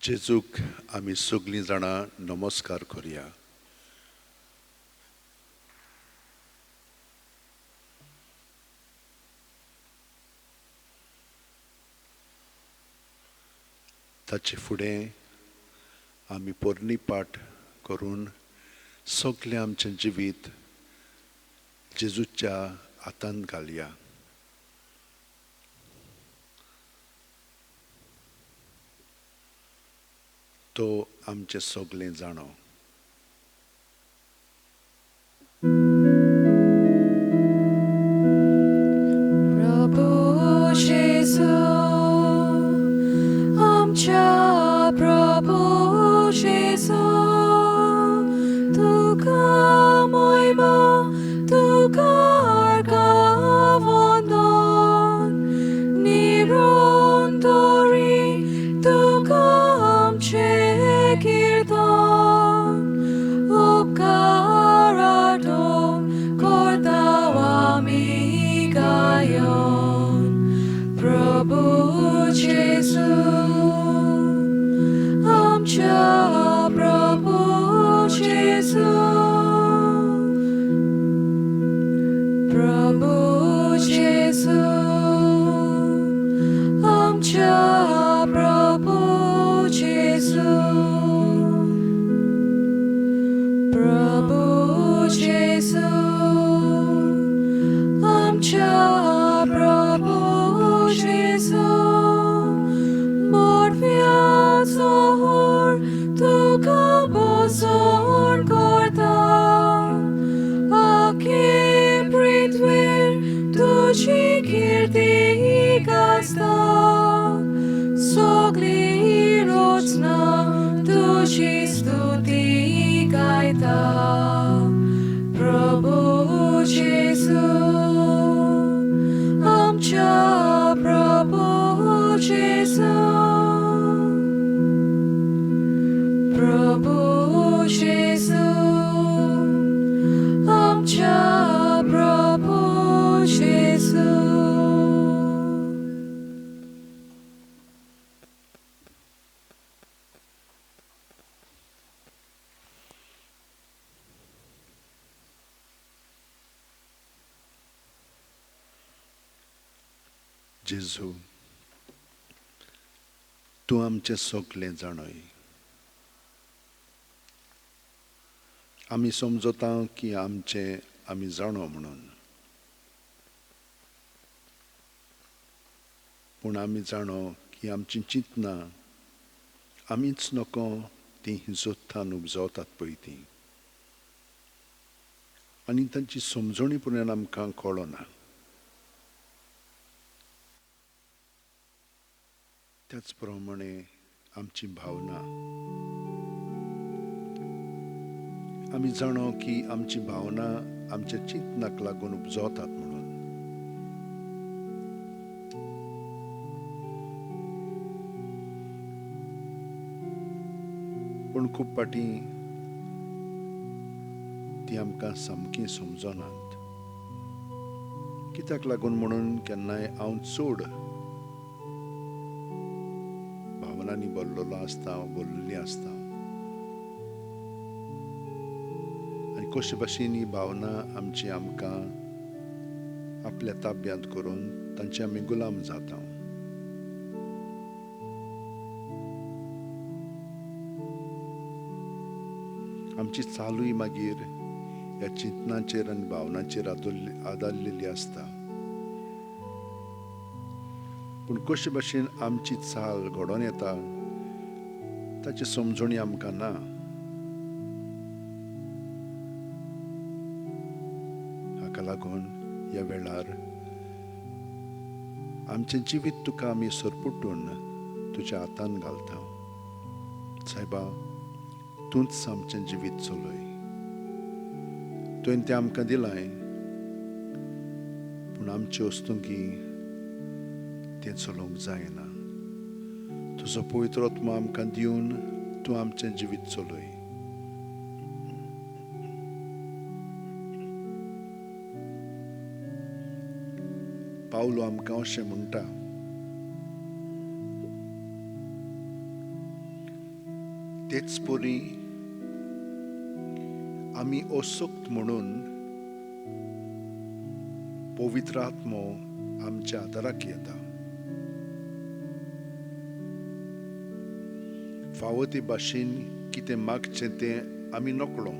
जेजूक आमी सगळीं जाणां नमस्कार करुया. ताचे फुडें आमी पोरणी पाठ करून सगळें आमचें जिवीत जेजूच्या हातांत घालया. तो आमचें सगळें जाणो. प्रभू जेजू आमच्या प्रभू जेजू तुका मोयमा तुका अर्घवंदन निरंतरी तुका आमचें कीर्तन उपकारातून करता आमी गायन. प्रभू जेजू आमच्या प्रभू जेजू प्रभू जेजू आमच्या प्रभू जेजू प्रभू जेजू आमच्या प्रभू जेजू मोरव्याचो होर तुका भजन करता आखे पृथ्वीर तुजी कीर्ती गाजता सगळी रचना तुजी स्तुती गायता. प्रभू जेजू आमच्या प्रभू जेजू प्रभू जेजू आमच्या प्रभू जेजू. जेजू तूं आमचें सगळें जाणय. आमी समजता की आमचें आमी जाणो म्हणून, पूण आमी जाणो की आमचीं चिंतनां आमीच नको तीं हिंसोत्थान उपजवतात पळय तीं, आनी तांची समजणी पुण्यान आमकां कळना. त्याच प्रमाणे आमची भावना आमी जाणो की आमची भावना आमच्या चिंतनाक लागून उपजवतात म्हणून. पूण खूब फावटी ती आमकां सामकी समजनात. कित्याक लागून म्हणून केन्नाय हांव चड भावनांनी भरलेलो आसता, भरलेली आसता, आनी कशे भाशेन ही भावना आमची आमकां आपल्या ताब्यांत करून तांचे आमी गुलाम जाता. आमची चालूय मागीर ह्या चिंतनाचेर आनी भावनाचेर आदारलेली आसता. पूण कशे भाशेन आमची चाल घडोवन येता ताची समजणी आमकां ना. हाका लागून ह्या वेळार आमचें जिवीत तुका आमी सरपुटून तुज्या हातान घालता. सायबा, तूंच आमचें जिवीत चलय. तुवें तें आमकां दिलां, पूण आमचे वस्तुंकी तें चलोवंक जायना. तुजो पवित्र आत्मा आमकां दिवन तूं आमचें जिवीत चलय. पावलो आमकां अशें म्हणटा, तेच परी आमी असक्त म्हणून पवित्र आत्मो आमच्या आदाराक येता. फावो ते भाशेन कितें मागचें तें आमी नकळो.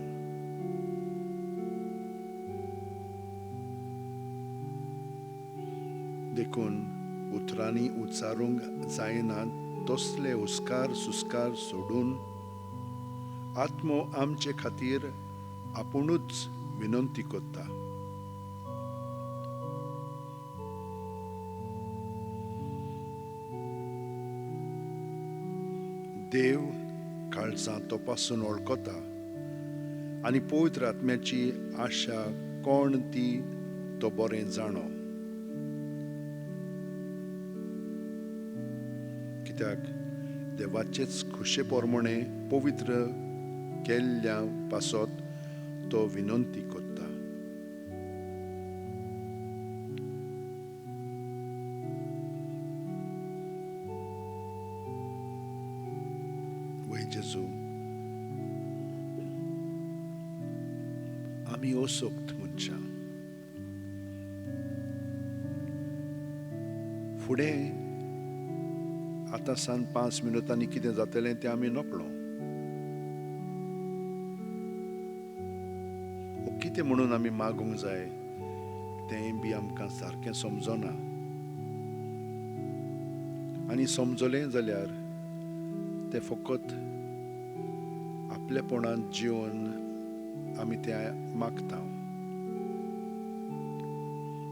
देखून उतरांनी उच्चारूंक जायना तसले हुस्कार सुस्कार सोडून आत्मो आमचे खातीर आपुणूच विनंती करता. देव काळजां तपासून वळखता आनी पवित्र आत्म्याची आशा कोण ती तो बरें जाणो. कित्याक देवाचेच खुशे प्रमाणे पवित्र केल्ल्या पासत तो विनंती करता. वय जेजू, आमी असक्त मनशां. फुडें आतां सान 5 मिनटांनी कितें जातलें तें आमी नकळो. कितें म्हणून आमी मागूंक जाय तें बी आमकां सारकें समजना. आनी समजलें जाल्यार तें फकत आपलेपणान जिवन आमी तें मागता.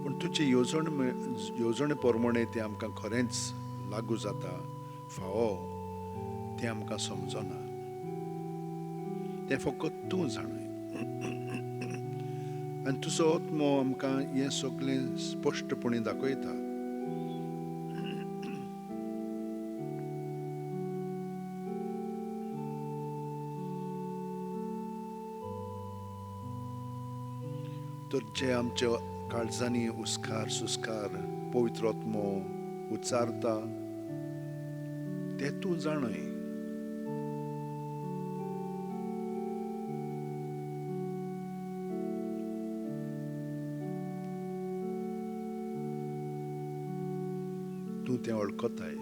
पूण तुजे येवजणे प्रमाणे तें आमकां खरेंच लागू जाता फावो तें आमकां समजना. तें फकत तूं जाणय आनी तुजो आत्मो आमकां हें सगळें स्पश्टपणी दाखयता. तर जे आमच्या काळजांनी हुस्कार सुस्कार पवित्र आत्मो उच्चारता ते तूं जाणय. तूं तें वळखताय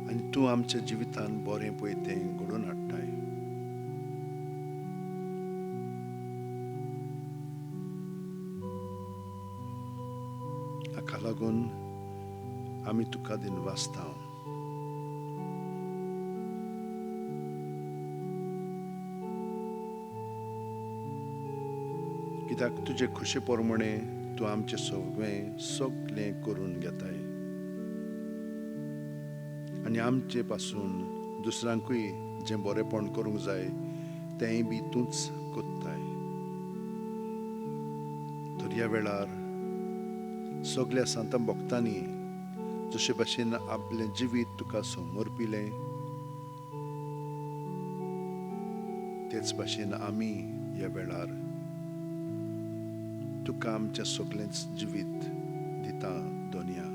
आनी तूं आमच्या जिवितान बरें पळय तें घडोवन हाडटाय. हाका लागून आमी तुका दिनवासता. कित्याक तुजे खुशे प्रमाणे तूं आमचें सगळें सगळें करून घेताय आनी आमचे पासून दुसऱ्यांकूय जें बरेंपण करूंक जाय तेंय बी तूंच कोत्ताय. तर ह्या वेळार सगळ्या सांतां भक्तांनी जशे भाशेन आपलें जिवीत तुका समर्पिलें तेच भाशेन आमी ह्या वेळार तुका आमचें सगळेंच जिवीत दिता दोनया.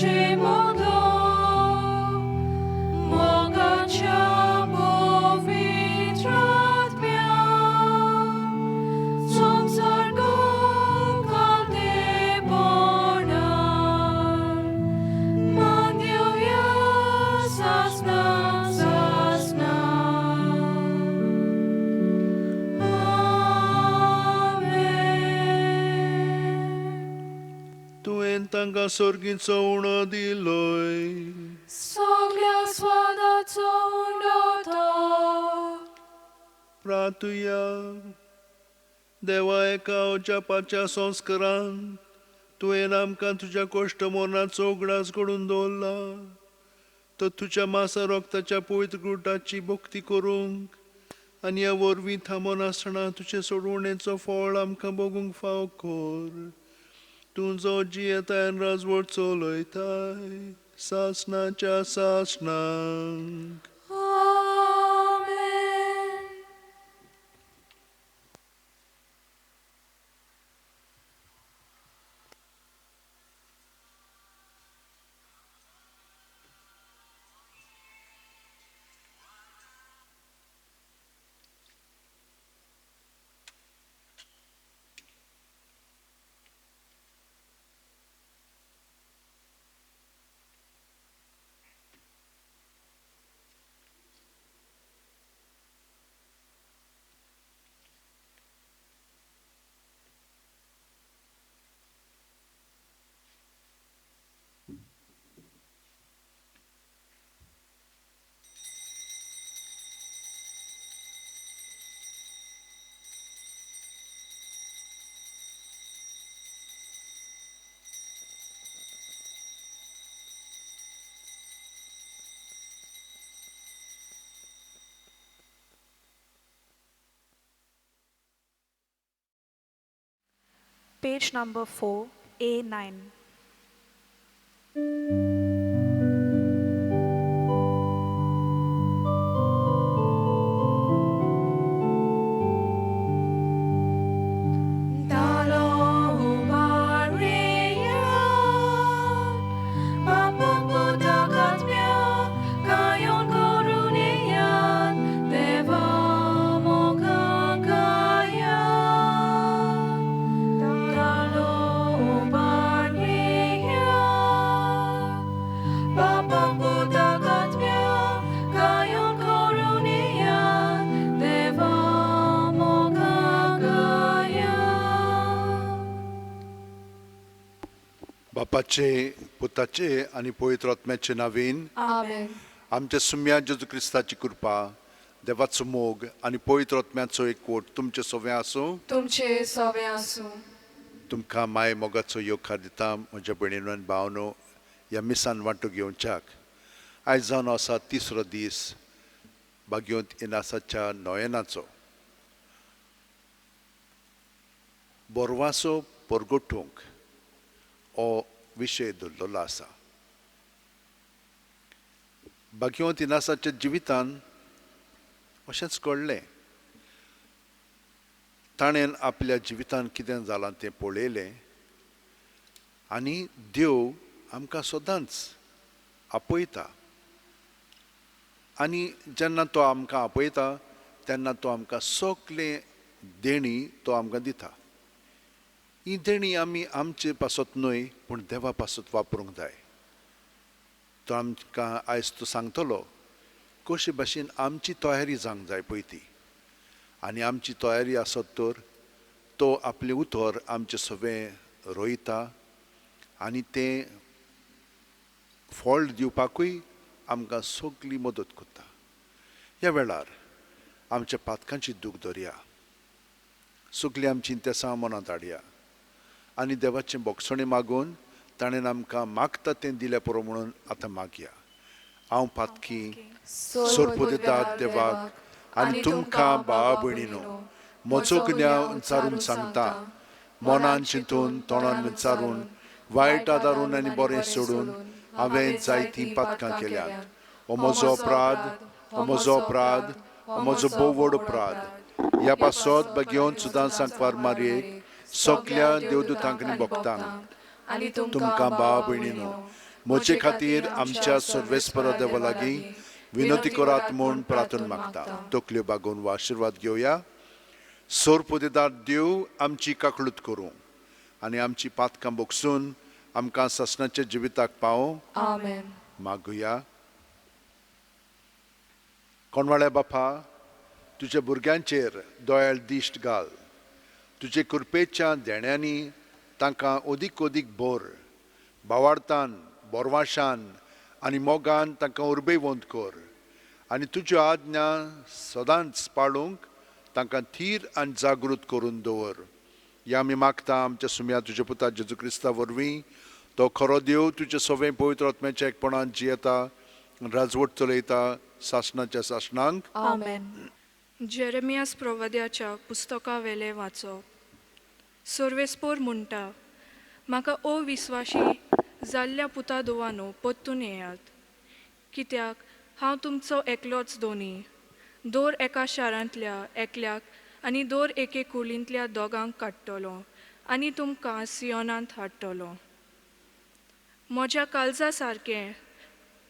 आमचे मदलो मोगाच्या पवित्र आत्म्यान संवसार खालतेपणान मानवया सासना सासना. आमेन. तुवें तांकां सर्गीचो उणो दिलोय. सगळ्या स्वादाचो उंडो तो. प्रातुया देवा एका अजापाच्या संस्कारान तुवें आमकां तुज्या कोश्ट मरणाचो उगडास घडून दवरला, तर तुज्या मासा रोगताच्या पवित्र गुटाची भक्ती करूंक आनी ह्या वरवीं थांबोन आसतना तुजे सोडवणेचो फळ आमकां भोगूंक फाव कर. तूं जो जियेताय आनी राजवट चलयताय सासणाच्या सासणाक. आमेन. Page number 4, A9. Dalo Maria, Papaputakatmya, Kayon Koruniyan, Deva Mokakaya. Dalo Maria, Papaputakatmya, Kayon Koruniyan, Deva Mokakaya. बापाचे, पुताचे आनी पवित्र आत्म्याचे नावीन. आमेन. आमच्या सुम्या जेजू क्रिस्ताची कृपा, देवाचो मोग आनी पवित्र आत्म्याचो एकवट तुमचे सोवे आसूं. तुमचे सवे आसूं. तुमकां माय मोगाचो येवकार दिता म्हज्या भयणीनो आनी भावनो ह्या मिसान वांटो घेवच्याक. आयज जावन आसा तिसरो दीस बागयोंत इनासाच्या नोयेनाचो. बोरवासो परगटूंक हो विशय दवरलेलो आसा. बागयोंत इनासाच्या जिवितान अशेंच घडलें. ताणें आपल्या जिवितान कितें जालां तें पळयलें आनी देव आमकां सदांच आपयता आनी जेन्ना तो आमकां आपयता तेन्ना तो आमकां सगळें देणी तो आमकां दिता. ही देणी आमी आमचे पासत न्हय पूण देवा पासत वापरूंक जाय. तो आमकां आयज तो सांगतलो कशे भाशेन आमची तयारी जावंक जाय पळय ती, आनी आमची तयारी आसत तर तो आपलें उतर आमचें सगळें रोयता आनी तें फळ दिवपाकूय आमकां सगळी मदत करता. ह्या वेळार आमच्या पातकांची दूख धरया, सगळीं आमची तेसां मनांत हाडया आनी देवाचें बोगसणें मागून ताणें आमकां मागता तें दिल्या पुरो म्हणून आतां मागया. हांव पातकी सोरपुदेतात देवाक आनी तुमकां भावा भयणीनो म्हजो गुन्यांव विचारून सांगता. मनान चिंतून, तोंडान विचारून, वायट आदारून आनी बरें सोडून हांवें जायतीं पातकां केल्यांत. हो म्हजो अपराध, हो म्हजो अपराध, हो म्हजो भोव व्हड अपराध. ह्या पासत बगेवन सुदां सांकवार मारयेक सगल्या देवदूतांक आनी भक्तांक, तुमकां भावा भयणीनो म्हजे खातीर आमच्या सर्वेस्परा देवा लागीं विनंती करात म्हूण प्रार्थना मागता. तकल्यो बागोवन वा आशिर्वाद घेवया. सोरपोदेदार देव आमची काकळूत करूं आनी आमची पातकां भोगसून आमकां सासणाच्या जिविताक पावों. आमेन. मागुया. कोणवाळ्या बापा, तुज्या भुरग्यांचेर दोयाळ दिश्ट घाल. तुजे कृपेच्या देण्यांनी तांकां अदीक अदीक भर. भावार्थान, बोरवाशान आनी मोगान तांकां उर्बेवंत कर आनी तुज्यो आज्ञा सदांच पाळूंक तांकां थीर आनी जागृत करून दवर. ह्या आमी मागता आमच्या सुम्या तुज्या पुता जेजू क्रिस्ता वरवीं. तो खरो देव तुज्या सवें पवित्र आत्म्याच्या एकपणान जियेता, राजवट चलयता सासणाच्या सासणांक. आमेन. जेरेमियास प्रवाद्याच्या पुस्तकावेलें वाचप. सर्वेस्पोर म्हणटा, म्हाका अविस्वाशी जाल्ल्या पुता धुवानो परतून येयात, कित्याक हांव तुमचो एकलोच दोनी, दर एका शारांतल्या एकल्याक आनी दर एके कुळींतल्या दोगांक काडटलो आनी तुमकां सियोनांत हाडटलो. म्हज्या काळजा सारकें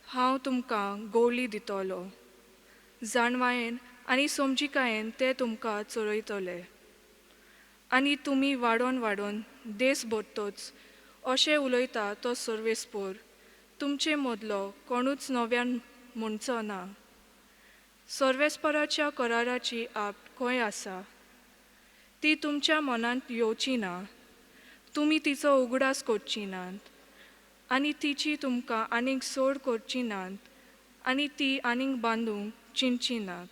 हांव तुमकां गोवली दितलो, जाणवायेन आनी समजिकायेन ते तुमकां चरयतले आनी तुमी वाडोन वाडोन देस भरतोच, अशें उलयता तो सर्वेस्पोर. तुमचे मदलो कोणूच नव्यान म्हणचो ना, सर्वेस्पराच्या कराराची आप खंय आसा? ती तुमच्या मनांत येवची ना, तुमी तिचो उगडास करची नात आनी तिची तुमकां आनीक सोड करची नात आनी ती आनीक बांदूंक चिंतची नात.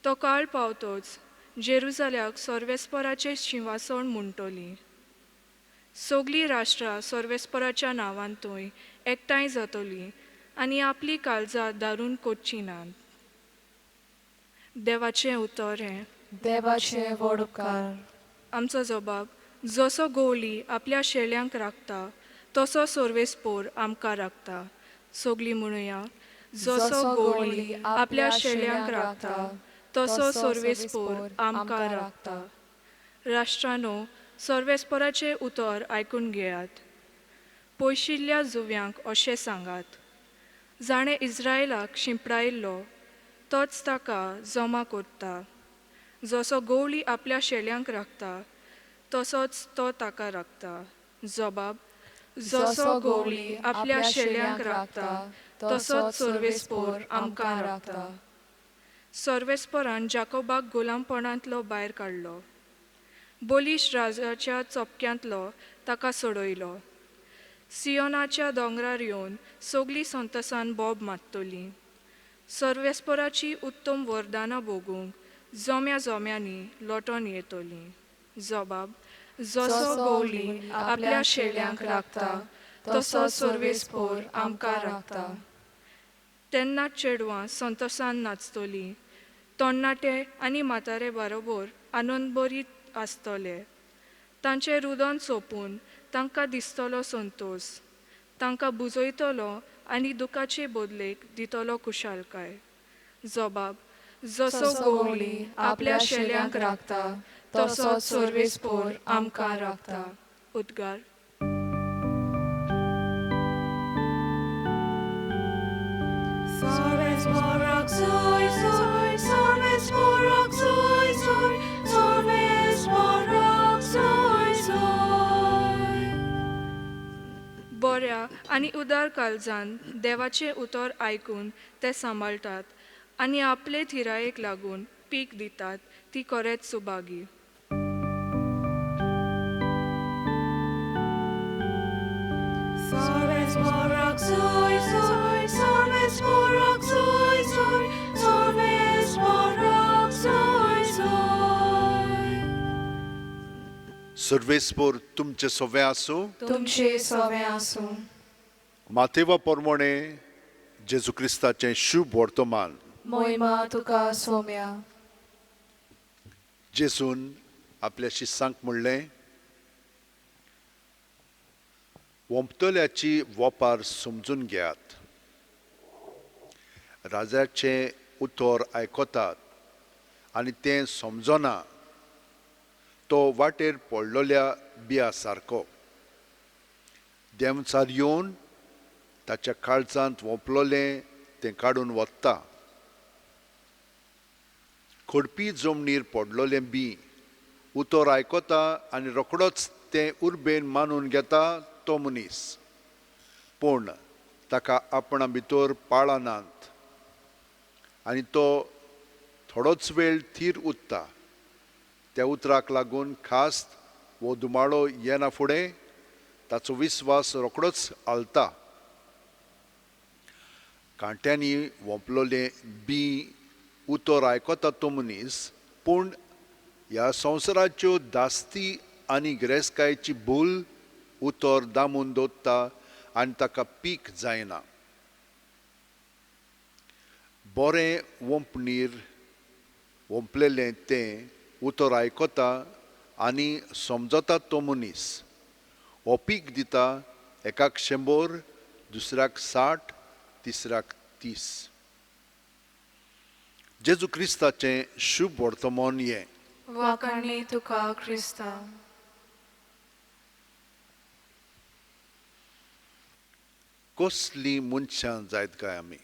तो काळ पावतोच जेरुजाल्याक सर्वेस्पराचें शिंवासण म्हणटली. सगलीं राष्ट्रां सर्वेस्पराच्या नांवान थंय एकठांय जातलीं आनी आपली काळजां दारून करचीं नात. देवाचें उतर हें. देवाचे व्हड उपकार. आमचो जबाब, जसो गोवली आपल्या शेळ्यांक राखता तसो सर्वेस्पोर आमकां राखता. सगलीं म्हणुया, जसो गोवली आपल्या शेळ्यांक राखता तसो सर्वेस्पोर आमकां राखता. राष्ट्रांनो, सर्वेस्पोराचें उतर आयकून घेयात. पयशिल्ल्या जुव्यांक अशें सांगात, जाणें इस्रायलाक शिंपडायल्लो तोच ताका जमा करता. जसो गोवली आपल्या शेळ्यांक राखता तसोच तो ताका राखता. जबाब, जसो गोवली आपल्या शेळ्यांक राखता तसोच सर्वेस्पोर आमकां राखता. सर्वेस्पोरान जाकोबाक गुलामपणांतलो भायर काडलो, बलिश राजाच्या चपक्यांतलो ताका सोडयलो. सियोनाच्या दोंगरार येवन सगलीं संतसान बोब मारतलीं. सर्वेस्पोराची उत्तम वरदानां भोगूंक जोम्या जोम्यांनी लोटोन येतलीं. जबाब, जसो गोवली आपल्या शेळ्यांक राखता तसो सर्वेस्पोर आमकां राखता. तेन्ना चेडवां संतोसान नाचतलीं, तरणाटे आनी म्हातारे बरोबर आनंदभरीत आसतले. तांचें रुदन सोंपून तांकां दिसतलो संतोस, तांकां बुजयतलो आनी दुखाचे बदलेक दितलो खुशालकाय. जबाब, जसो गोवली आपल्या शेळ्यांक राखता तसोच सर्वेस्पोर आमकां राखता. उद्गार. बऱ्या आनी उदार काळजान देवाचें उतर आयकून ते सांबाळटात आनी आपले थिरायेक लागून पीक दितात ती खरेंच सुभागी. सर्वेस्पोर तुमचे सवे आसूं. तुमचे सवे आसूं. मातेवा प्रमाणे जेजू क्रिस्ताचें शुभ वर्तमान. मोहिमा तुका सोम्या. जेजून आपल्या शिसांक म्हणलें, वोंपतल्याची वोपार समजून घेयात. राजाचें उतर आयकतात आनी तें समजना तो वाटेर पडलेल्या बिया सारको. देंवचार येवन ताच्या काळजांत वोंपलोलें तें काडून वता. खडपी जमनीर पडलोलें बी उतर आयकता आनी रोखडोच तें उर्बेन मानून घेता तो मनीस, पूण ताका आपणा भितर पाळां नात आनी तो थोडोच वेळ थीर उरता. त्या उतराक लागून खास वो धुमाळो येना फुडें ताचो विस्वास रोखडोच हालता. कांट्यांनी वोंपलोलें बी उतर आयकता तो मनीस, पूण ह्या संवसाराच्यो दास्ती आनी गिरेस्तकायेची भूल उतर दामून दवरता आनी ताका पीक जायना. बरें वोंपणीर वोंपलेलें तें उतर आयकता आनी समजता तो मनीस, हो पीक दिता एकाक 100, दुसऱ्याक 60, तिसऱ्याक 30. जेजू क्रिस्ताचें शुभ वर्तमान हें. वाखाणणी तुका क्रिस्ता. कसलीं मनशां जायत काय आमी?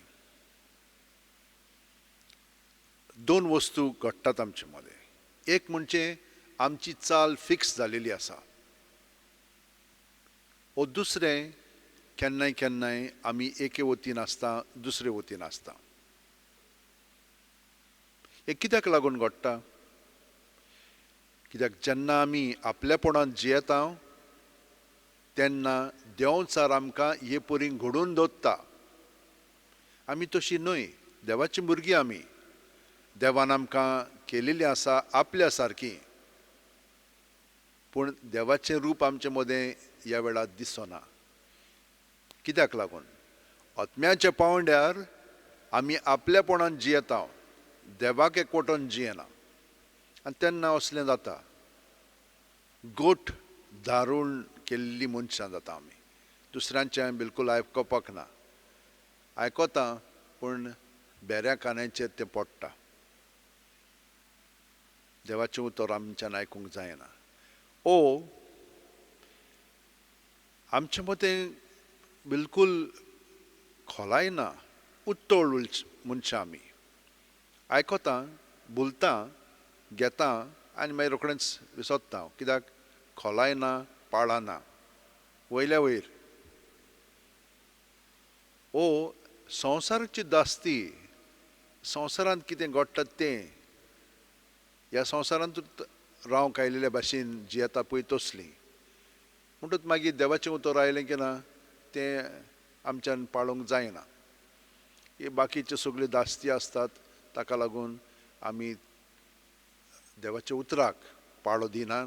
दोन वस्तू घडटात आमचे मदें. एक म्हणजे आमची चाल फिक्स जालेली आसा, ओ दुसरें केन्नाय केन्नाय आमी एके वतीन आसता दुसरे वतीन आसता. हें कित्याक लागून घडटा? कित्याक जेन्ना आमी आपलेपणान जियेता तेन्ना देंवचार आमकां हे परी घडोवन दवरता. आमी तशी न्हय, देवाची भुरगीं आमी. देवान आमकां केलेली आसा आपल्या सारकी, पूण देवाचें रूप आमचे मदें ह्या वेळार दिसना. कित्याक लागून? आत्म्याच्या पांवड्यार आमी आपल्यापणान जियेता, देवाक एकवटून जियेना आनी तेन्ना असलें जाता. गोठ दारूण केल्ली मनशां जाता आमी. दुसऱ्यांचें बिलकूल आयकपाक ना, आयकता पूण बेऱ्या कानाचेर तें पडटा. देवाचें उतर आमच्यान आयकूंक जायना. ओ आमचें मतें बिलकूल खोलाय ना, उत्तोळ मनशां आमी. आयकता, भुलता, घेता आनी मागीर रोखडेंच विसरता. कित्याक खोलाय ना, पाळां ना, वयल्या वयर. ओ संवसाराची दास्ती, संवसारांत कितें घडटा तें ह्या संवसारांत रावंक आयिल्ल्या भाशेन जियेता पळय तसली. म्हणटूच मागीर देवाचें उतर आयलें की ना तें आमच्यान पाळूंक जायना. हे बाकीच्यो सगल्यो दास्ती आसतात, ताका लागून आमी देवाच्या उतराक पाळो दिना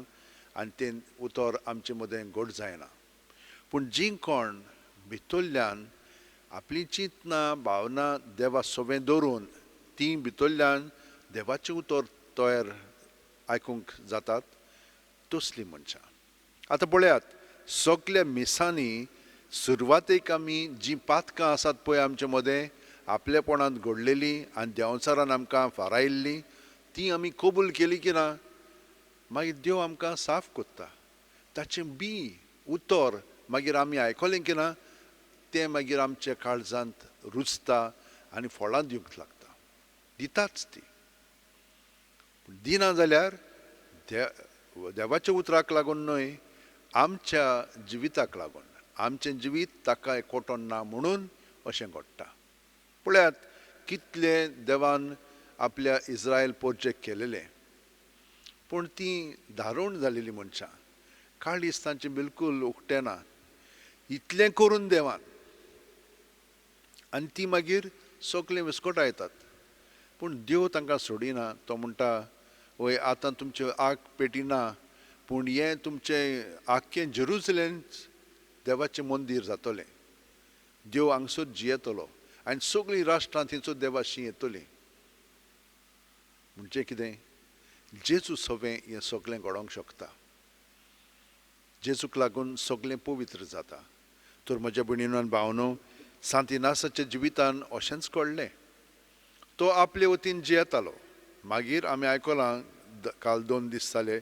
आनी तें उतर आमचे मदें घट जायना. पूण जीं कोण भितरल्यान आपली चिंतना भावना देवा सोबें दवरून तीं भितरल्यान देवाचें उतर तयार आयकूंक जातात तसलीं मनशां. आतां पळयात, सगल्या मिसांनी सुरवातेक आमी जीं पातकां आसात पळय आमचे मदें आपलेपणांत घडलेलीं आनी देंवचारान आमकां फारायल्लीं तीं आमी कबूल केली की ना मागीर देव आमकां साफ करता. ताचें बी उतर मागीर आमी आयकलें की ना तें मागीर आमच्या काळजांत रुजता आनी फळां दिवंक लागता. दिताच ती. पूण दिना जाल्यार देवाच्या उतराक लागून न्हय, आमच्या जिविताक लागून. आमचें जिवीत ताका एकवटोन ना म्हणून अशें घडटा. पळयात कितलें देवान आपल्या इस्रायल पोरचेक केलेलें, पूण तीं धारूण जालेलीं मनशां, काळीज तांचें बिलकूल उक्तें ना. इतलें करून देवान आनी ती मागीर सगळें विस्कटायतात. पूण देव तांकां सोडिना. तो म्हणटा, वय आतां तुमच्यो आग पेटिना, पूण हें तुमचें आख्खें जेरुजलेम देवाचें मंदीर जातलें. देव हांगसर जियेतलो आनी सगळीं राष्ट्रां थंयसर देवाशी येतलीं. म्हणजे कितें? जेजू सवें हें सगळें घडोवंक शकता. जेजूक लागून सगळें पवित्र जाता. तर म्हज्या भयणीनो आनी भावनो, सांत इनासाच्या जिवितान अशेंच घडलें. तो आपले वतीन जियेतालो. मागीर आमी आयकलां, काल 2 दीस जाले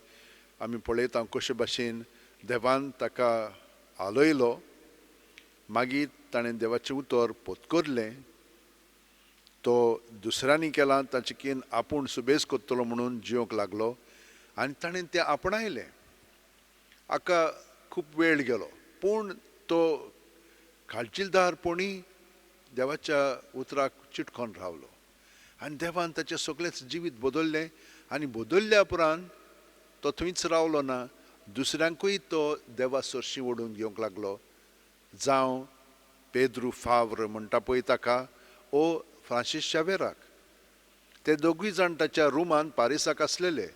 आमी पळयता कशे भाशेन देवान ताका हालयलो. मागीर ताणें देवाचें उतर पोतकरलें. तो दुसऱ्यांनी केलां ताचे कीन आपूण सुबेज करतलो म्हणून जिवंक लागलो आनी ताणें तें आपणायलें. हाका खूब वेळ गेलो, पूण तो काळजीदारपणी देवाच्या उतराक चिटकोन रावलो आनी देवान ताचें सगळेंच जिवीत बदल्लें. आनी बदल्ल्या उपरांत तो थंयच रावलो ना, दुसऱ्यांकूय तो देवा सरशी ओडून घेवंक लागलो. जावं पेद्रू फाव्र म्हणटा पळय ताका, ओ फ्रांसीस शावेराक, ते दोगूय जाण ताच्या रुमान पारिसाक आसलेले.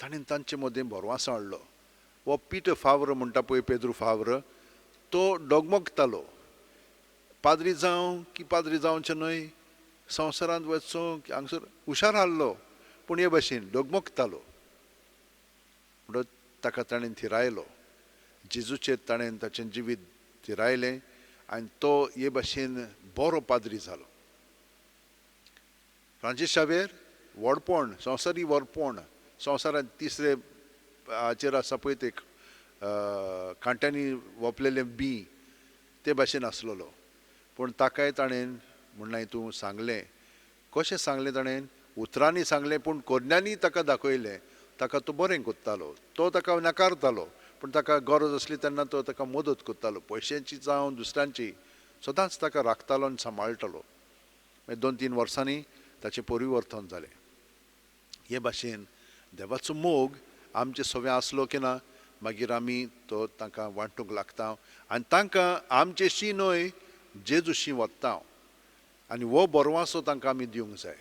ताणें तांचे मदें भरवासो हाडलो. हो पिटर फाव्र म्हणटा पळय, पेद्रू फाव्र, तो डगमगतालो. पाद्री जावं की पाद्री जावचें न्हय, संवसारांत वचचो हांगसर हुशार आहलो, पूण हे भाशेन डगमगतालो. म्हणटच ताका ताणें थिरायलो, जेजूचेर ताणें ताचें जिवीत थिरायलें आनी तो हे भाशेन बरो पाद्री जालो. फ्रांसीस शावेर व्हडपण, संवसारी व्हडपण, संवसारांत तिसरे हाचेर आसा पळय ते कांट्यांनी वपलेलें बी ते भाशेन आसलेलो. पूण ताकाय ताणें म्हणलें तूं सांगलें, कशें सांगलें ताणें, उतरांनी सांगलें पूण कोरण्यांनी ताका दाखयलें. ताका तो बरें करतालो, तो ताका नाकारतालो, पूण ताका गरज आसली तेन्ना तो ताका मदत करतालो, पयशांची जावं दुसऱ्यांची, सदांच ताका राखतालो आनी सांबाळटालो. मागीर 2-3 वर्सांनी ताचें परिवर्तन जालें. हे भाशेन देवाचो मोग आमचे सगळें आसलो की ना, मागीर आमी तो तांकां वांटूंक लागता आनी तांकां आमचेशी न्हय जेजूशी वता आनी हो बरवासो तांकां आमी दिवंक जाय.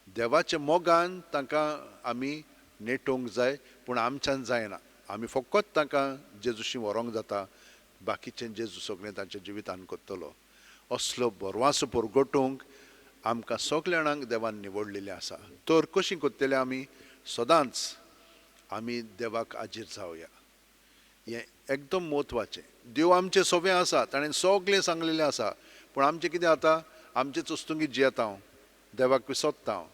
देवाच्या मोगान तांकां आमी नेटोवंक जाय, पूण आमच्यान जायना. आमी फकत तांकां जेजूशी व्हरोंक जाता, बाकीचें जेजू सगळें तांच्या जिवितान करतलो. असलो बरवासो परगटूंक आमकां सगल्या जाणांक देवान निवडलेलें आसा. तर कशीं करतले आमी? सदांच आमी देवाक आजीर जावया, हें एकदम म्हत्वाचें. देव आमचें सगळें आसा, ताणें सगळें सांगलेलें आसा, पूण आमचें कितें जाता, आमचेच वस्तुंगी जियेता हांव, देवाक विसरता हांव.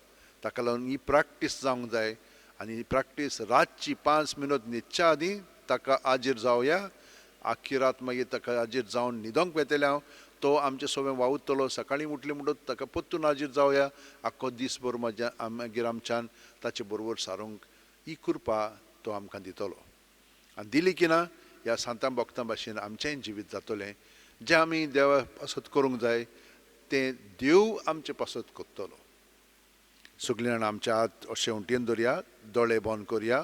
ताका लागून ही प्रॅक्टीस जावंक जाय आनी ही प्रॅक्टीस रातची 5 मिनट न्हिदच्या आदीं ताका आजीर जावया. आख्खी रात मागीर ताका आजीर जावन न्हिदोंक वेतलें हांव, तो आमचें सगळें वावुरतलो. सकाळीं उठलें म्हणटच ताका परतून आजीर जावया, आख्खो दीसभर म्हज्या मागीर आमच्यान ताचे बरोबर सारूंक ही कृपा तो आमकां दितलो. आनी दिली की ना, ह्या सांतां भक्तां भाशेन आमचेंय जिवीत जातलें. जें आमी देवा पासत करूंक जाय तें देव आमचे पासत करतलो. सगळीं जाणां आमच्या हात अशें उंटयेन दवरया, दोळे बंद करया.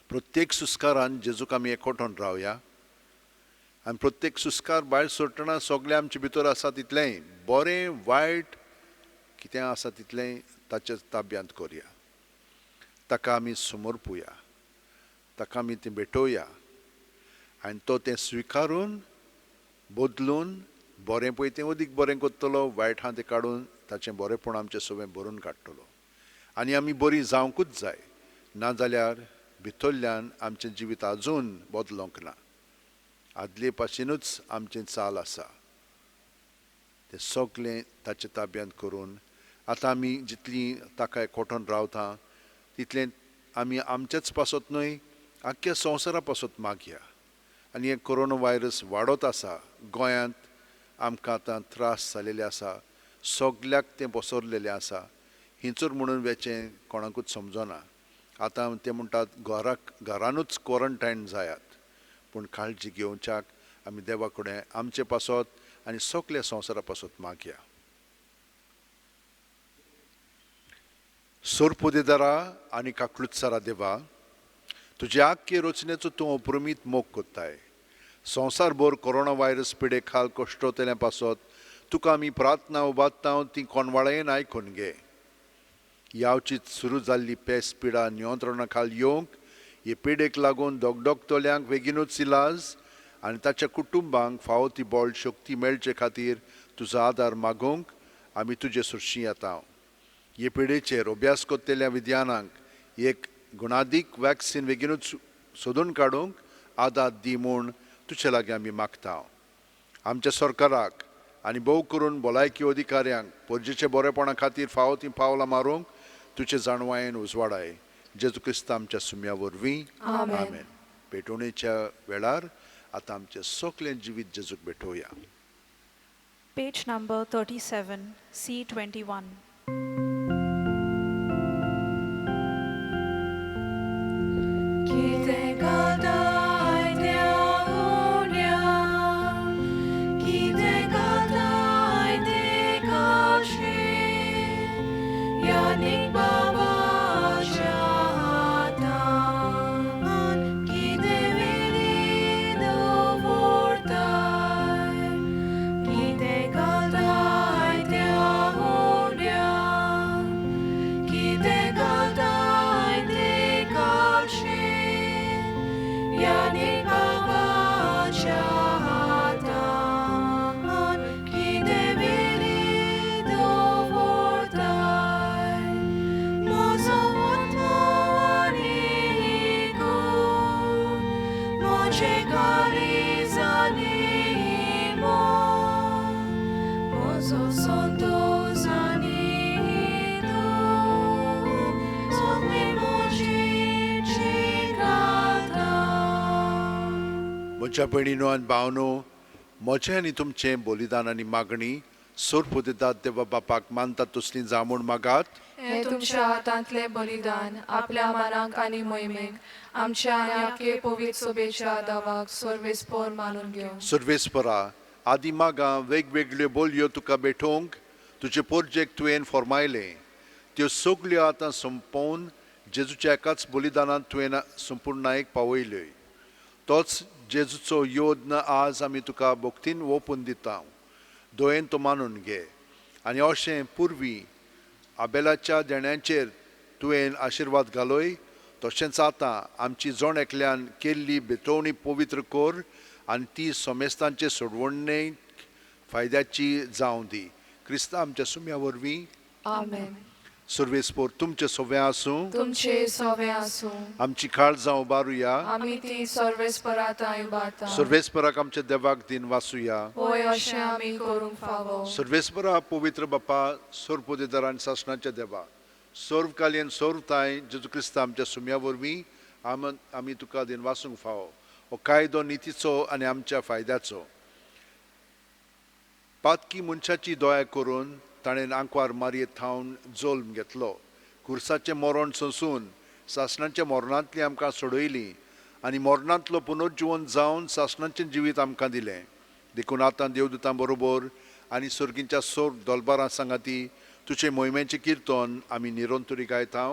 प्रत्येक सुस्कारान जेजूक आमी एकवटून रावया आनी प्रत्येक सुस्कार भायर सोडटना सगळें आमचे भितर आसा तितलेंय बरें वायट कितें आसा तितलेंय ताच्या ताब्यांत करया. ताका आमी समर्पुया, ताका आमी तें भेटोवया आनी तो तें स्विकारून बदलून बरें पळय तें अदीक बरें करतलो, वायट आहा तें काडून ताचें बरेंपण आमचें सगळें भरून काडटलो. आनी आमी बरीं जावंकूच जाय, नाजाल्यार भितरल्यान आमचें जिवीत आजून बदलोंक ना, आदले पाशीनूच आमचें चाल आसा. तें सगळें ताच्या ताब्यांत करून आतां आमी जितलीं ताका एकवटून रावता तितलें आमी आमचेच पासत न्हय, आख्ख्या संवसारा पासत मागया. आनी हें कोरोना व्हायरस वाडत आसा, गोंयांत आमकां आतां त्रास जालेले आसा, सगल्याक तें पसरलेलें आसा. हिंचूर म्हणून वेचें कोणाकूच समजना. आतां ते म्हणटात घरानूच क्वॉरंटायन जायात, पूण काळजी घेवच्याक आमी देवा कडेन आमचे पासत आनी सगल्या संवसारा पासत मागया. सोरपुदेदारा आनी काकलुत्सारा देवा, तुजे आख्खे रचनेचो तूं अप्रमीत मोग कोत्ताय. संवसारभर कोरोना व्हायरस पिडे खाल कश्टोतल्या पासत तुका आमी प्रार्थना उबारता, ती कोणवाळेन आयकून घे. यावचीत सुरू जाल्ली पेस पिडा नियंत्रणा खाल येवंक, हे पिडेक लागून दगदगतल्यांक बेगीनूच इलाज आनी ताच्या कुटुंबांक फावो ती बळ शक्ती मेळचे खातीर तुजो आदार मागूंक आमी तुजे सुरशी येता. हे पिडेचेर अभ्यास करतल्या विज्ञानांक एक गुणादीक वॅक्सिन बेगीनूच सोदून काडूंक आदार दी म्हूण तुजे लागीं आमी मागता. आमच्या सरकाराक आनी भोव करून भलायकी अधिकाऱ्यांक परजेच्या बरेपणा खातीर फावो तीं पावलां मारूंक तुजे जाणवायेन उजवाडाय. जेजू क्रिस्त आमच्या सुम्या वरवीं, आमेन. पेटोवणेच्या वेळार आतां आमचें सगळें जिवीत जेजूक भेटोवया. Page number 37, C21. म्हज्या भयणीनो आनी भावनो, म्हजें आनी तुमचें बलिदान आनी मागणी सोरपुदेतात देवा बापाक मानतात तसली जामूण मागात. हें तुमच्या हातांतलें बलिदान आपल्या मानाक आनी मोहिमेक आमच्या आनी आखे पवित्र सोबेच्या दावाक सर्वेस्पोर मानून घेवं. सर्वेस्परा आदी मागां वेगवेगळ्यो बोलयो तुका भेटोवंक तुजे पोरजेक तुवें फॉर्मायलें त्यो सगल्यो आतां सोंपोवन जेजूच्या एकाच बलिदानांत तुवें संपूर्णायेक पावयल्यो. तोच जेजूचो योद्न आज आमी तुका भक्तीन ओपून दिता. दोयेन तो मानून घे आनी अशें पुर्वी आबेलाच्या देण्याचेर तुवें आशिर्वाद घालोय तशेंच आतां आमची जण एकल्यान केल्ली भेटवणी पवित्र कर आनी ती समेस्तांचे सोडवणेक फायद्याची जावं दी. क्रिस्ता आमच्या सुम्या वरवीं. आमेन. सर्वेस्पोर तुमचे सोवे आसूं, तुमचे सोवे आसूं. आमची काळजां उबारुया, आमी ती सर्वेस्परा उबारता. सर्वेस्पराक आमच्या देवाक दिन वासुया. होय, अशें आमी करूंक फावो. सर्वेस्परा पवित्र बापा, सर्वपुदेदार आनी सासणाच्या देवा, सर्वकालीन सर्वताय जेजू क्रिस्ता आमच्या सुम्या वरवीं आमी तुका दिन वासूंक फावो. हो कायदो नितीचो आनी आमच्या फायद्याचो. पातकी मनशाची दया करून ताणें आंकवार मारयेत थावन जल्म घेतलो. खुर्साचें मरण सोंसून सासणाच्या मरणांतली आमकां सोडयली आनी मरणांतलो पुनर्जिवन जावन सासणाचें जिवीत आमकां दिलें. देखून आतां देवदूतां बरोबर आनी सर्गींच्या सोर दोलबारां सांगाती तुजे मोहिमेचें किर्तन आमी निरंतरी गायता.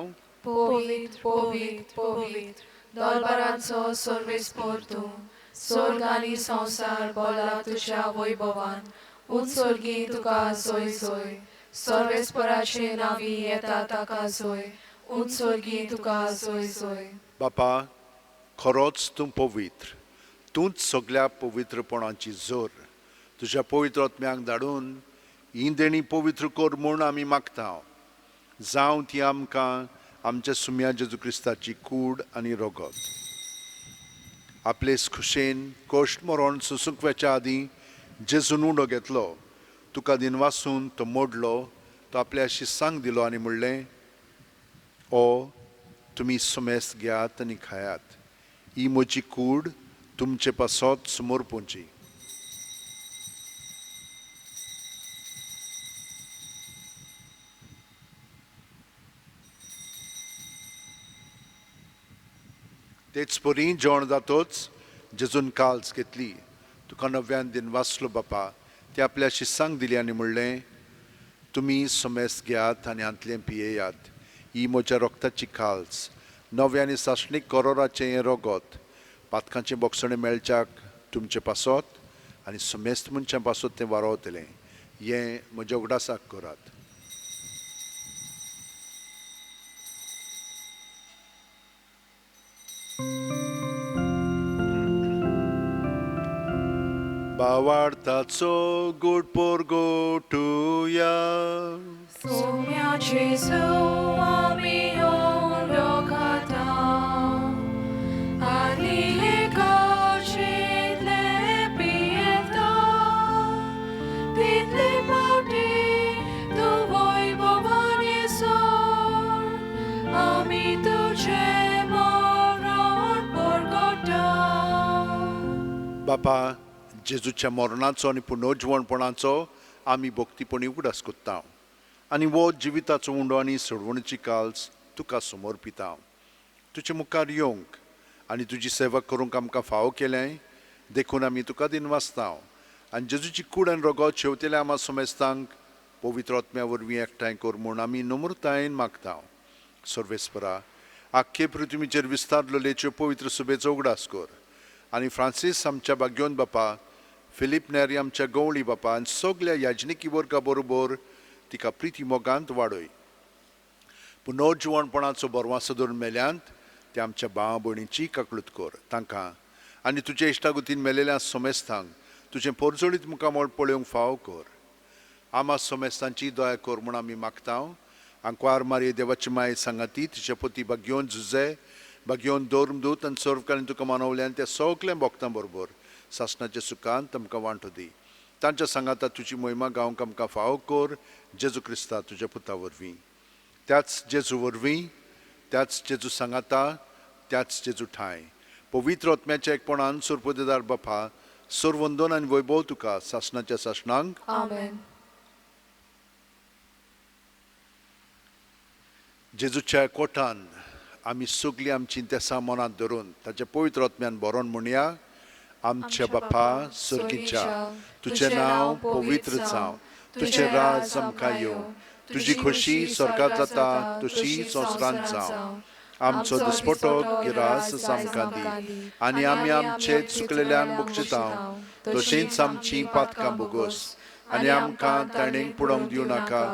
पवित्र पवित्र पवित्र दोलबारांचो सर्वेस्पोर तूं, स्वर्ग आनी संवसार बोला तुज्या वैभवान. उंच स्वर्गी तुका सोय सोय, सर्वेस्पराचे नावी येता ताका सोय, उंच स्वर्गी तुका सोय सोय. बापा, खरोच तूं पवित्र, तूंच सगल्या पवित्रपणाची जोर. तुज्या पवित्र आत्म्यांक धाडून ही देणी पवित्र कर म्हूण आमी मागता. जावं ती आमकां आमच्या सुम्या जेजू क्रिस्ताची कूड आनी रगत. आपले खुशेन कश्ट मरण सोसूंक वचच्या आदीं जेजून उंडो घेतलो, तुका दिनवासून तो मोडलो, तो आपल्या शिसांक दिलो आनी म्हणलें, ओ तुमी सुमेस्त घेयात आनी खायात, ही म्हजी कूड तुमचे पासत समर्पूंची. तेच परी जेवण जातोच जेजून काल्स घेतली, तुका नव्यान दिन वाचलो बापा, ते आपल्या शिसांक दिली आनी म्हणलें, तुमी समेस्त घेयात आनी हांतलें पियेयात, ही म्हज्या रक्ताची काल्स, नव्या आनी सासणीक करोराचें हें रगत, पातकांचें बोगसणें मेळच्याक तुमचे पासत आनी समेस्त मनशां पासत तें वारोवतलें. हें म्हज्या उगडासाक करात. बावार्थाचो गोड पोरगोटुया. सोम्या जेजू आमी उंडो खाता आनी हे काळशेंतले पियेता, तितले फावटी तूं वैभवान येसर आमी तुजें मरण परगटा. जेजूच्या मरणाचो आनी पुनर्जिवणपणाचो आमी भक्तीपणी उगडास कोत्ता आनी वो जिविताचो उंडो आनी सोडवणीची काल्स तुका समर्पिता. तुजे मुखार येवंक आनी तुजी सेवा करूंक आमकां फावो केलें देखून आमी तुका दिनवासता आनी जेजूची कूड आनी रगत शेवतेल्या आमा समेस्तांक पवित्र आत्म्या वरवीं एकठांय कर म्हूण आमी नम्रतायेन मागता. सर्वेस्परा, आख्खे पृथ्वीचेर विस्तारलेलेच्यो पवित्र सुबेचो उगडास कर आनी फ्रांसीस आमच्या भाग्योन बापा, फिलीप नेरी आमच्या गवळी बापा आनी सगल्या याजनिकी वर्गा बरोबर तिका प्रिती मोगांत वाडय. पुनर्जिवणपणाचो बरवासो धरून मेल्यांत ते आमच्या भाव भयणीची काकळूत कर तांकां आनी तुजे इश्टागुतीन मेलेल्या सोमेस्तांक तुजें पोरजोळीत मुखामळ पळोवंक फावो कर. आमा सोमेस्तांची दया कर म्हूण आमी मागता. आंकवार मारये देवाची माय सांगाती तिचे पती भाग्योन झुजे भाग्योन धर्मदूत आनी सर्वकालीन तुका मानवल्यान त्या सगल्या भक्तां बरोबर सासणाच्या सुखान आमकां वांटो दी. तांच्या सांगाता तुजी मोहिमा गावंक आमकां फावो कर जेजू क्रिस्ता तुज्या पुता वरवीं. त्याच जेजू वरवीं, त्याच जेजू सांगाता, त्याच जेजू ठांय पवित्र आत्म्याच्या एकपणान सुरपदेदार बापा सर्वंदन आनी वैभव तुका सासणाच्या सासणांक. आमेन. जेजूच्या कोटान आमी सगळीं आमचीं तेसां मनांत धरून ताच्या पवित्र आत्म्यान बरोवन म्हणया. आमच्या बापा सर्गीच्या, तुजें नांव पवित्र जावं, तुजें राज आमकां येवं, तुजी खोशी स्वर्गांत जाता तशी संवसारांत जावं. आमचो दिसपटो गिरास आमकां दी आनी आमी आमचे चुकलेल्यांक बक्षिता तशींच आमचीं पातकां बोगोस आनी आमकां ताणेंक पुडोवंक दिवं नाका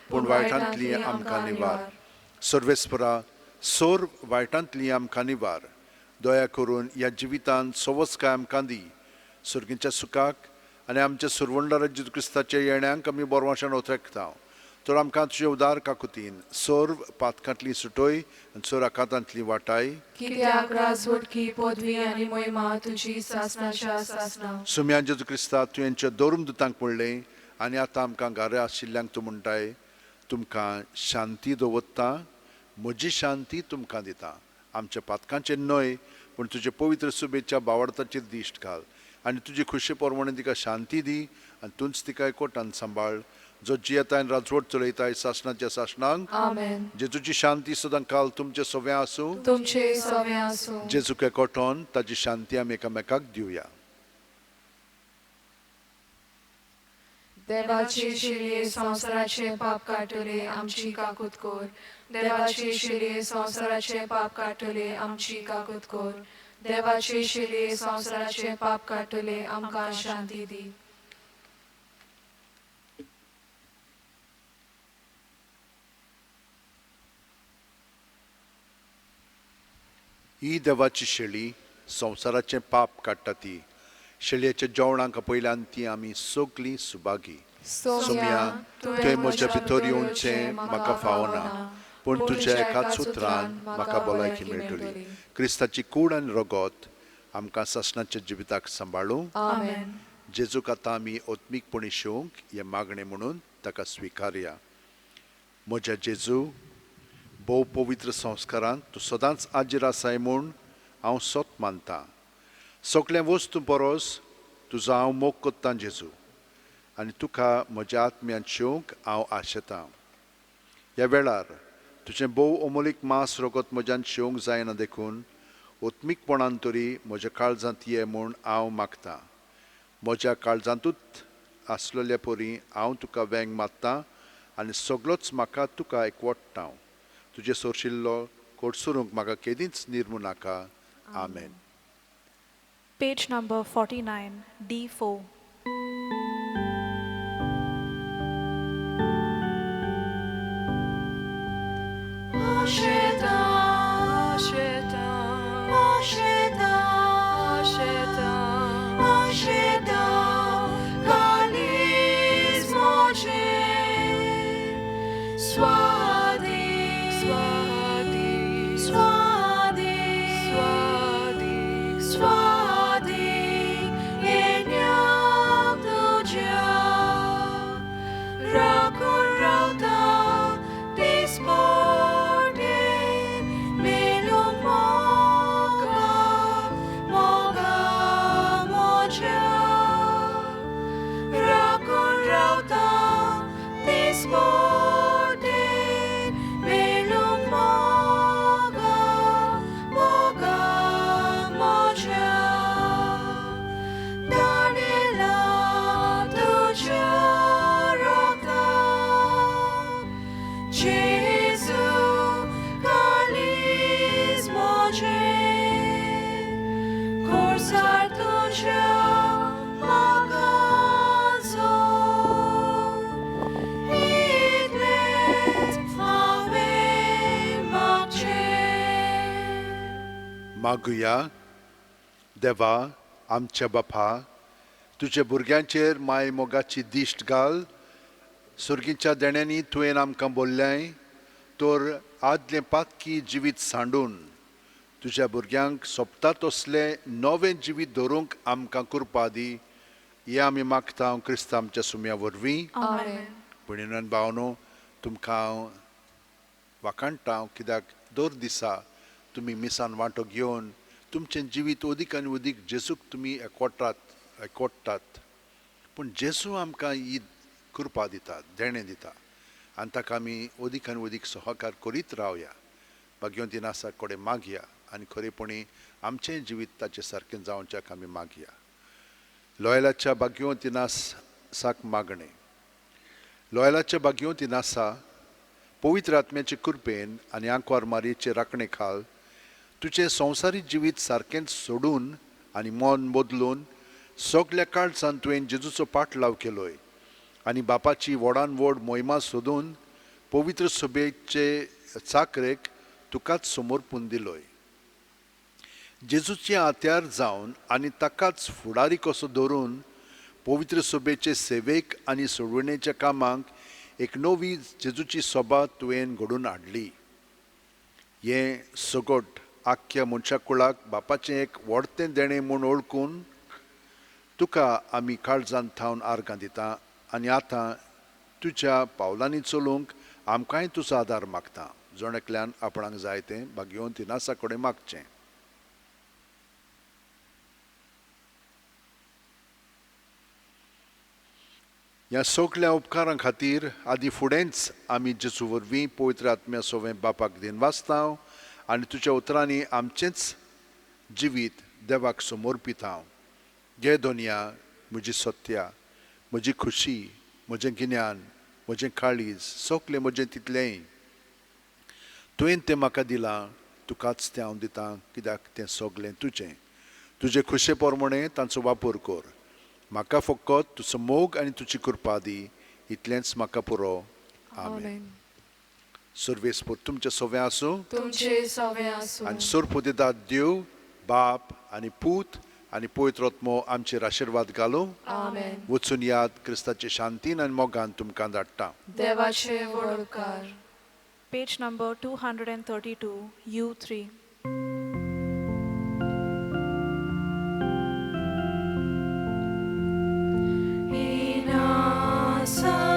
पूण वायटांतली आमकां निवार. सर्वेस्परा, सोर वायटांतली आमकां निवार. दया करून ह्या जिवितांत सवस्काय आमकां दी. सर्गीच्या सुखाक आनी आमच्या सुरवंडार जेजू क्रिस्ताच्या येण्यांक आमी बरवाशान ओतरेकता. तर आमकां तुजे उदार काकुतीन सर्व पातकांतली सुटय आनी सर्व आकांतांतली वाटाय. कित्याक राजवटकी पदवी आनी मोहिमा तुजी सासणाच्या सासणा. सुम्या जेजू क्रिस्ता, तुवेंच्या धर्मदुतांक म्हणलें आनी आतां आमकां घरा आशिल्ल्यांक तूं म्हणटाय, तुमकां शांती दवरता, म्हजी शांती तुमकां दिता. आमच्या पातकांचेर न्हय पूण तुजे पवित्र सुबेच्या बावडताचेर दिश्ट घाल आनी तुजी खुशे प्रमाणे तिका शांती दी आनी तूंच तिका एकवटान सांबाळ जो जियेताय राजवट चलयताय सासणाच्या सासणांक. आमेन. जेजूची शांती सदां काल तुमचे सव्या आसूं. तुमचे सव्या आसूं. जेजूक एकवटोन ताजी शांती आमी एकामेकाक दिवया. देवाची शिरये संवसाराचे पाप काडटले आमची काकूत कर. देवाची शिरये संवसाराचे पाप काडटले आमची काकूत कर. देवाची शिरये संवसाराचे पाप काडटले आमकां शांती दी. ही देवाची शेळी संवसाराचें पाप काडटा ती शेळयेच्या जेवणाक आपयल्यान ती आमी सगळीं सुभागी. सोम्या, तुवें म्हज्या भितर येवचें म्हाका फावना पूण तुज्या एकाच उतरान म्हाका भलायकी मेळटली. क्रिस्ताची कूड आनी रगत आमकां सासणाच्या जिविताक सांबाळूं. आमेन. जेजूक आतां आमी आत्मीकपणी शेवंक हें मागणें म्हणून ताका स्विकारया. म्हज्या जेजू, भोव पवित्र संस्कारांत तूं सदांच आजीर आसाय म्हूण हांव सत मानता. सगळ्या वस्तू परस तुजो हांव मोग कोत्तां जेजू आनी तुका म्हज्या आत्म्यांत शेवंक हांव आशेतां. ह्या वेळार तुजें भोव अमोलीक मांस रगत म्हज्यान शेवंक जायना देखून आत्मीकपणान तरी म्हज्या काळजांत ये म्हूण हांव मागतां. म्हज्या काळजांतूच आसलेल्या परी हांव तुका वेंग मारतां आनी सगळोच म्हाका तुका एकवटता. तुजें सोरशिल्लो कोडसुरूंक म्हाका केदींच निर्मू नाका. आमेन. Page number 49, D4. Asheta, Asheta, Asheta, Asheta, Asheta, Kalismoche, Swadi, Swadi, Swadi, Swadi, Swadi, Enyam Tuja, Rakun Rauta, Disporte. मागुया. देवा आमच्या बापा, तुज्या भुरग्यांचेर माय मोगाची दिश्ट घाल. सर्गीच्या देण्यांनी तुवें आमकां बोल्ल्याय तर आदलें पातकी जिवीत सांडून तुज्या भुरग्यांक सोंपता तसलें नवें जिवीत दवरूंक आमकां कृपा दी. हें आमी मागता क्रिस्तांव आमच्या सुम्या वरवीं. आमेन. भयणीन भावनो, तुमकां हांव वाखाणटा कित्याक दर दिसा तुमी मिसान वांटो घेवन तुमचें जिवीत अदीक आनी अदीक जेजूक तुमी एकवटात. पूण जेजू आमकां ही कृपा दिता, देणें दिता आनी ताका आमी अदीक आनी अदीक सहकार करीत रावया. भाग्यवंती नासा कडेन मागया आनी खरेपणी आमचें जिवीत ताचे सारकें जावच्याक आमी मागया. लोयलाच्या भाग्यवंती नासाक मागणें. लोयलाच्या भाग्यवंती नासा, पवित्र आत्म्याचे कृपेन आनी आंकवार मारयेचे राखणे खाल तुजें संवसारीक जिवीत सारकेंच सोडून आनी मन बदलून सगल्या काळजान तुवें जेजूचो पाटलाव केलोय आनी बापाची व्हडान व्हड मोहिमा सोदून पवित्र सभेचे चाकरेक तुकाच समर्पून दिलोय. जेजूचे हत्यार जावन आनी ताकाच फुडारी कसो धरून पवित्र सभेचे सेवेक आनी सोडवणेच्या कामाक एक नवी जेजूची सभा तुवें घडोवन हाडली. हें सगट आख्ख्या मनशा कुळाक बापाचें एक व्हडतें देणें म्हूण वळखून तुका आमी काळजान थावन आर्गां दिता आनी आतां तुज्या पावलांनी चलूंक आमकांय तुजो आदार मागता. जण एकल्यान आपणाक जाय तें भाग्यवंती नासा कडेन मागचें. ह्या सगल्या उपकारां खातीर आदी फुडेंच आमी जेजू वरवीं पवित्र आत्म्या सोवें बापाक दिनवासता आनी तुज्या उतरांनी आमचेंच जिवीत देवाक समर्पिता. घे दोनया म्हजी सत्या, म्हजी खुशी, म्हजें गिन्यान, म्हजें काळीज, सगलें म्हजें तितलेंय तुवें तें म्हाका दिलां, तुकाच तें हांव दितां कित्याक तें सगलें तुजें. तुजे खुशे प्रमाणें तांचो वापर कर. म्हाका फकत तुजो मोग आनी तुजी कृपा दी, इतलेंच म्हाका पुरो. आमेन. सर्वेस्पर तुमचें सवें आसूं, तुमचे सवें आसूं. आनी सर्पुदेदाद देव बाप आनी पूत आनी पवित्र आत्मो आमचेर आशिर्वाद घालूं. आमेन. वचून याद क्रिस्ताचे शांतीन आनी मोगान तुमकां धाडटा. देवाचे व्हड उपकार. Page number 232, U3. Ina sa